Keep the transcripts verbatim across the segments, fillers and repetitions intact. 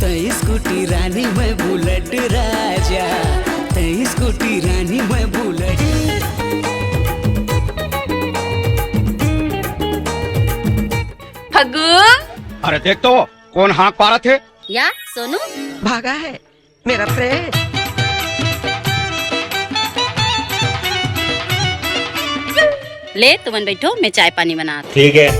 तई स्कूटी रानी मैं बुलेट राजा, तई स्कूटी रानी मैं बुलेट। फग्गू। अरे देख तो, कौन हाँक पारत हे? या सोनू। भागा है मेरा प्रेम। ले तुमन बैठो, मैं चाय पानी बनात। ठीक है।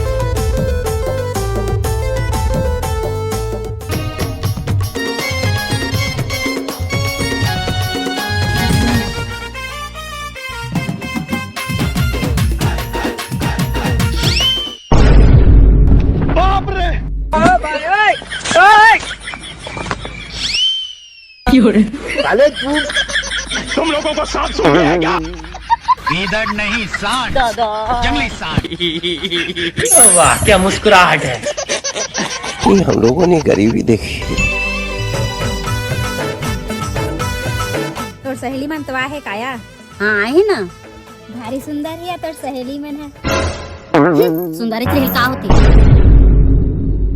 बाप रे। साले तू। तुम लोगों को सांप सूंघ गया है क्या? गीदड़ नहीं, सांड। दादा। जंगली सांड। वाह, क्या मुस्कुराहट है। ये हम लोगों ने गरीबी देखी है। तोर सहेली मन तो आहे काया? हाँ, आहे ना। भारी सुंदर हे या तोर सहेली मन ह। सुंदर के का होथे?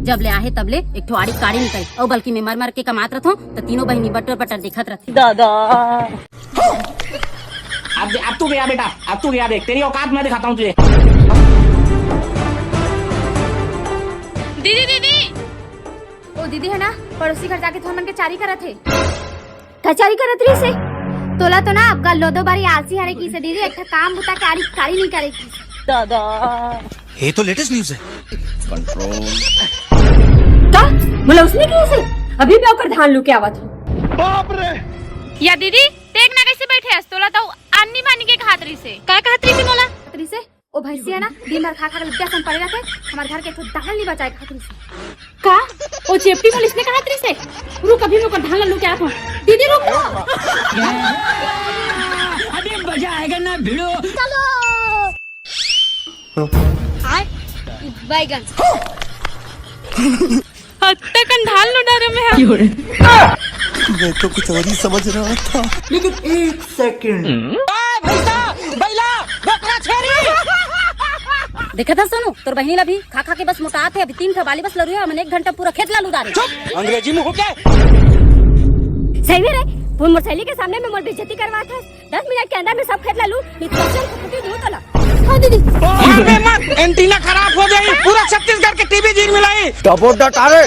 जब ले आहे तब ले एक ठो आड़ी काड़ी निकल, अउ बल्कि मैं मर मर के कमात रथों, त तीनों बहिनी बटर बटर देखत रथे। दादा। अब, अब तू गया बेटा, अब तू गया, देख तेरी औकात मैं दिखाता हूँ तुझे। दीदी, दीदी। ओ दीदी हे ना, पड़ोसी घर जाके तुमन के चारी करत हे। कचहरी करत रहिस हे। तोला तो ना अब कल लो दो बारी आलसी हरे किसे दीदी, एक ठा काम बुता के आड़ी काड़ी नहीं करे किसे। दादा। ये तो लेटेस्ट न्यूज़ है। कंट्रोल। का? बोला उसने किसे? अभी मैं ओकर धान लुके आवत हूँ। बाप रे। या दीदी, देख ना कैसे बैठे हस, तोला तो अन्नी बानी के कहत रहिस हे। का कहत रहिस हे मोला? कहत रहिस हे, ओ भैंसिया ना दिन भर खा खा के लुटिया सन पड़े रहथे, हमर घर के एक ठो दाल नहीं बचाए खातिर से। का? ओ चेपटी पुलिस ने कहा तरी से? रुक, अभी मैं ओकर धान ला लुके आत हूँ। दीदी रुक तो। अभी मजा आएगा ना भिड़ो। आय, बैगन। हत्ता कन धान लो डारे में है। मैं तो कुछ और ही समझ रहा था। लेकिन एक सेकंड। देखा था सोनू, तोर बहिनी ला भी खा खा के बस मोटात हे। अभी तीन ठा बाली बस लरुए, हमन एक घंटा पूरा खेत ला लुदारे। चुप, अंग्रेजी में हो क्या? सही में रे, तू मोर सहेली के सामने में मोर बेइज्जती करवात हस। दस मिनट के अंदर में सब खेत ला लूट, नहीं तो चल फुटी दूँ तोला। हाँ दीदी। अबे मत, एंटीना खराब हो जाई, पूरा छत्तीसगढ़ के टीवी झील मिलाई। डबो डट, अरे।